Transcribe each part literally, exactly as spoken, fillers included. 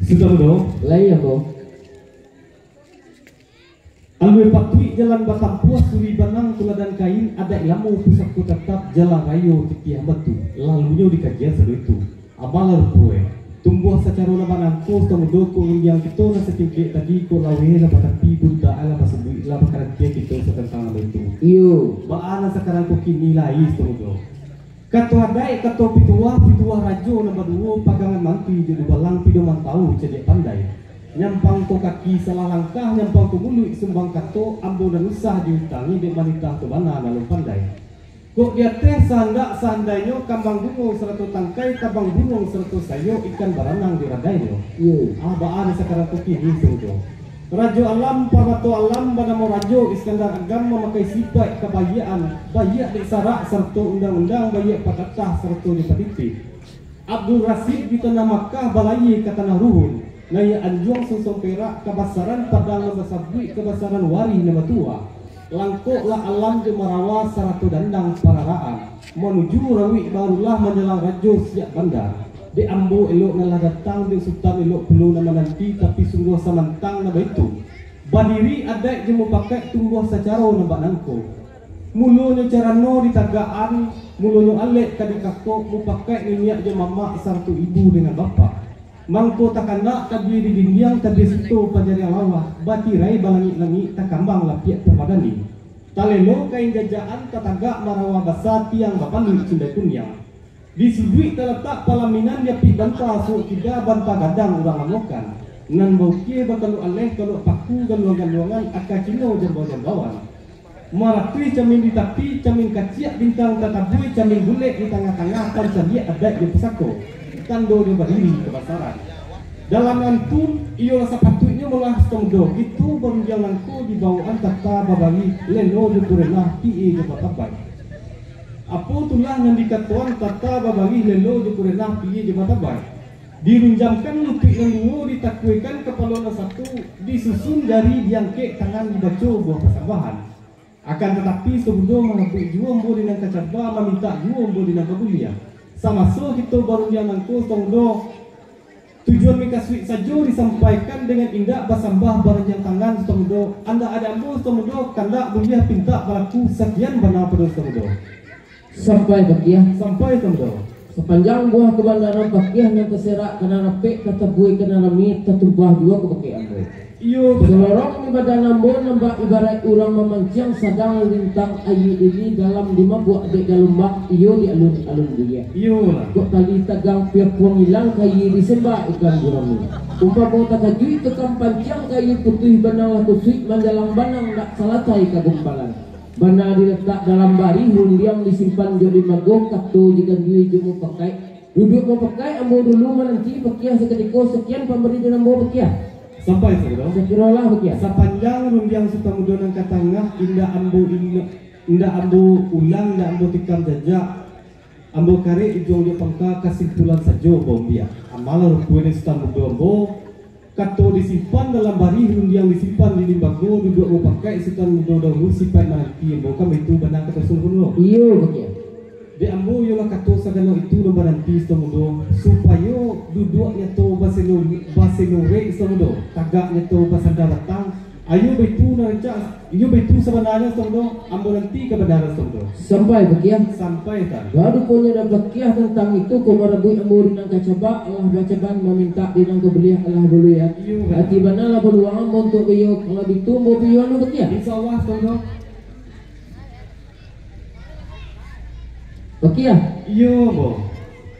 Sudah, Bro? Lai, Ambo. Alue patuik jalan batampuah, suri banang tuladan kain, adaik lamo pusako tatap, jalan rayo titiah batu, lalunyo dikajian sado itu. Abalah rupo e, tumbuah sacaro nan bak nangko, Sutan Mudo, kok rundiang kito nan satingkek tadi, kok laweh lah batapi, buntak lah basubuik, lah bakarantian kito satantang nan baitu. Iyo. Baa nan sakarang ko kini lai, Sutan Mudo? Kato adaik, kato pituah, pituah rajo nan baduo, pagangan mantri jo dubalang, pido mantau cadiak pandai. Nyampang ko kaki salah langkah, nyampang ko muluik sumbang kato, ambo nan usah diutangi dek manitah tu bana nan alun pandai. Kok di ateh sahandak saandainyo, kambang bungo sarato tangkai, tabang buruang sarato sayo, ikan baranang di radainyo. Iyo. Ah, baa nan sakarang ko kini, Sutan Mudo? Rajo Alam, Parmato Alam, banamo Rajo Iskandar Agam, mamakai sipaik kabaiakkan, baiak dek sarak sarato undang-undang, baiak patatah sarato jo patitih. Abdul Rasid di tanah Makkah, balayia ka tanah Ruhun, naiak anjuang songsom perak, kabasaran padang nan basabuik, kabasaran warih nan batuah. Langkoklah alam jo marawa sarato dandang pararaan, manuju rawik barulah manjalang rajo siak banda. Dek ambo elok nan lah datang, dek Sutan elok pulo nan mananti, tapi sungguah samantang nan baitu. Badiri adaik jo mupakaik tumbuah sacaro nan bak nangko. Mulonyo carano di tagakan, mulonyo alek ka di kakok, mupakaik niniak jo mamak sarato ibu dengan bapak. Mangko takanak tabia di dindiang, tabia sito panjariang lawah, batirai balangik-langik, takambang lapiak parmadani. Talelo kain jajakan, tatagak marawa basa, tiang bapaluik cindai kuniang. Di suduik talatak palaminan, diapik banta suok kida, banta gadang urang amokan. Nan baukia bakalok aleh, kalok paku, galuang-galuangan, aka Cino jambau-jambauan. Maratuih camin di tapi, camin kaciak bintang tatabui, camin bulek di tangah-tangah, tancaliak adaik jo pusako, tando jo badiri kabasaran. Dalam nan tu, iyolah sapatuiknyo malah Sutan Mudo, itu barundiang nangko di bawaan tata babarih, lelo jo kurenah, piye jo batabai. Apo tulah nan dikatoan tata babarih, lelo jo kurenah, piye jo batabai? Dirunjamkan lutuik nan duo, ditakuikan kapalo nan satu, disusun jari, diangkek tangan, dibaco buah pasambahan. Akan tatapi, Sutan Mudo, marabuik juo ambo di nan kacaba, mamintak juo ambo di nan babuliah. Samaso kito barundiang nangko, Sutan Mudo, tujuan mikasuik sajo disampaikan, dengan indak basambah baranjang tangan, Sutan Mudo. Andak adaik ambo, Sutan Mudo, kandak buliah pintak balaku, sakian bana pado Sutan Mudo. Sampai pakiah. Sampai, Sutan Mudo. Sapanjang buah kabanaran pakiah nan taserak, ka nan rapek, ka tabui, ka nan rami, tatumpah juo ka bakeh ambo. Iyo, bana. Salorong di badan ambo nan bak ibaraik urang mamanciang, sadang lintang aia ini, dalam dimabuak dek galombang, iyo di alun-alun buliah. Iyolah. Kok tali tagang piapuang ilang, kayi disembah ikan gurami. Umpamo takajuik tukang panciang, kayi putuih banang lah kusuik, manjalang banang dak salatai ka gumpalan. Bana dilatak dalam barih, rundiang disimpan jo limbago, kato diganjua jo mupakaik. Duduak mupakaik, ambo dulu mananti pakiah sakutiko, sakian pambarian ambo pakiah. Sampai, Sutan Mudo. Sakirolah pakiah. Sapanjang rundiang Sutan Mudo nan ka tangah, indak ambo in-, indak ambo ulang, indak ambo tikam jajak, ambo karek ujuang jo pangka, kasimpulan sajo baumbiak. Amal rupuanyo Sutan Mudo ambo, kato disimpan dalam barih, rundiang disimpan di limbago, duduak mupakaik Sutan Mudo dahulu, sipaik mananti ambo, kan baitu bana kato Sutan Mudo? Iyo, pakiah. Dek ambo iyolah kato sagalo itu nan mananti Sutan Mudo, supayo duduak nyato baseno-, basenorek Sutan Mudo, tagak nyato basanda batang, ayo baitu nan rancak, iyo baitu sabananyo Sutan Mudo, ambo nanti kabanaran Sutan Mudo. Sampai, pakiah. Sampai, Tan. Baruponyo dah pakiah tantang itu, ko marabuik ambo di nan kacaba, alah bacaban, mamintak di nan kabuliah, alah baluya. Iyo, Tan. Ati bana lah paluang ambo untuak iyo, kalau ditu ambo piyo anu, pakiah. Insya Allah, Sutan Mudo. Pakiah. Iyo, ambo.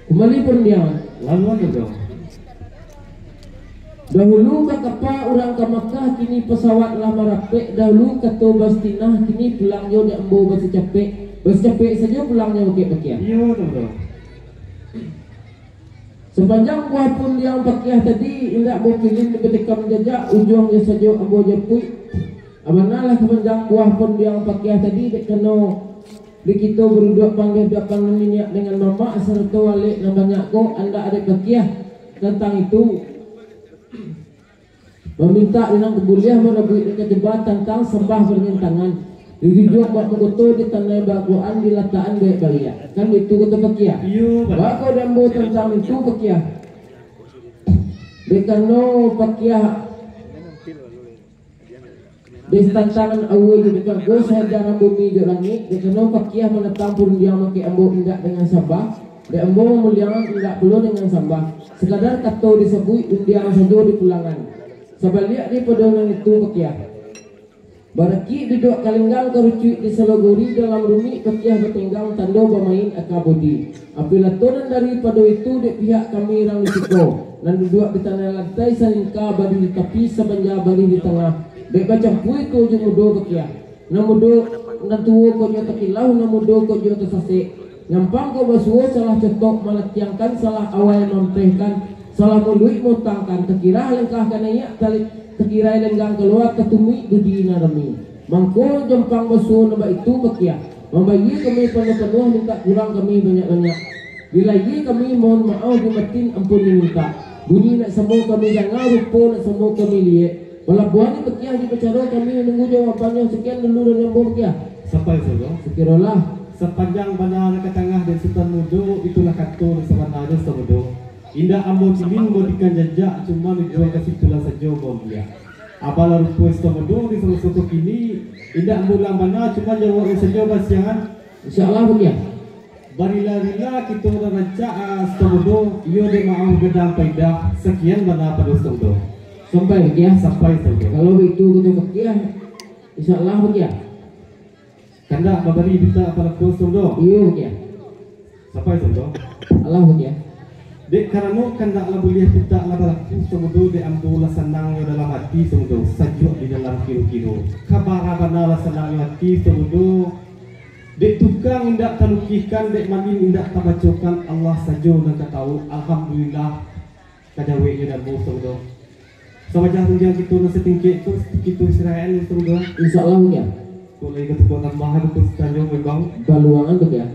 Kumbali parundiangan. Laluan, Sutan Mudo. Dahulu bakapa urang ka Makkah, kini pasawat lah marapek. Dahulu kato bastinah, kini pulangnyo dek ambo basicapek. Basicapek sajo pulangnyo, bakeh pakiah. Iyo, Sutan Mudo. Sapanjang buah rundiang pakiah tadi, indak ambo pilin batikam jajak, ujuangnyo sajo ambo japuik. Abanalah sapanjang buah rundiang pakiah tadi, dek kano di kito baruduak panggih duduak panggih niniak dengan mamak, sarato alek nan banyak ko, andak adaik pakiah tantang itu. Mamintak di nan kabuliah, marabuik di nan kacaba, tantang sambah baranjang tangan. Dijunjuang bak mangkoto, ditanai bak aguakan, dilatakan baiak baliak. Kan baitu kato pakiah. Iyo, Pak. Bako di ambo tantang itu, pakiah. Dek karano pakiah, dek tantangan aua jo dek kago sajaran bumi jo langik, dek karano pakiah manatang parundiang mangkek ambo indak dengan sambah, dek ambo mamuliakan indak pulo dengan sambah. Sakadar kato disabuik, undiang sajo dipulangan. Sabaliak daripado nan itu pakiah. Barakik duduak kalenggang karucuik di salogori dalam rumik pakiah batenggang tando bamain aka bodi. Apilato nan daripado itu dek pihak kami rang di siko, nan duduak di tanah lantai salingka barih di tapi sabanja barih di tangah, dek bacampua iko jo mudo pakiah. Nan mudo, nan tuo ko jo takilau, nan mudo ko jo tasasek. Nyampang ko basuo salah cotok malatiangkan, salah awai mampehkan, salah muluik mautangkan, takira langkah ka naiak, tali-, takirai lenggang kalua, tatumbik dudi nan rami. Mangko jampang basuo nan baitu pakiah, mambayia kami panuah-panuah, mintak kurang kami banyak-banyak. Dilayia kami mohon maoh, dimatin ampun dimintak. Bunyi nak samo kami danga, rupo nak samo kami liek. Palabuahan ni pakiah di pacaro kami manunggu jawabannyo. Sakian dulu dari ambo pakiah. Sampai, Saudara. Sakirolah. Sapanjang bana nan ka tangah dari Sutan Mudo, itulah kato nan sabananyo, Sutan Mudo. Indak ambo ciling modikan jajak, cuma nujuang ka simpulan sajo ambo ambiak. Abalah rupo Sutan Mudo di saruso kini, indak ambo ulang bana, cuma jawabnyo sajo basiangan. Insya Allah, pakiah. Barila-rila kito nan rancak, ah, Sutan Mudo, iyo dek maoh gadang paidah, sakian bana pado Sutan Mudo. Sampai, pakiah? Sampai, Sutan Mudo. Kalau baitu kato pakiah, insya Allah, pakiah. Kandak babari pitak palakuan, Sutan Mudo? Iyo, pakiah. Sampai, Sutan Mudo? Allah, pakiah. Dek karano kandak lah buliah pitak lah balaku, Sutan Mudo, dek ambo lah sanang nyo dalam ati, Sutan Mudo, sajuak di dalam kiro-kiro. Kabara bana lah sanang nyo ati, Sutan Mudo. Dek tukang indak talukihkan, dek malin indak tabacokan, Allah sajo nan ka tahu. Alhamdulillah, ka jaweknyo dek ambo, Sutan Mudo. Sawajah rundiang kito nan satingkek tu, kito istirahat dulu, Sutan Mudo. Insya Allah, pakiah. Kok lai ka tukang tambah, aku tanyo memang. Baluangan, pakiah.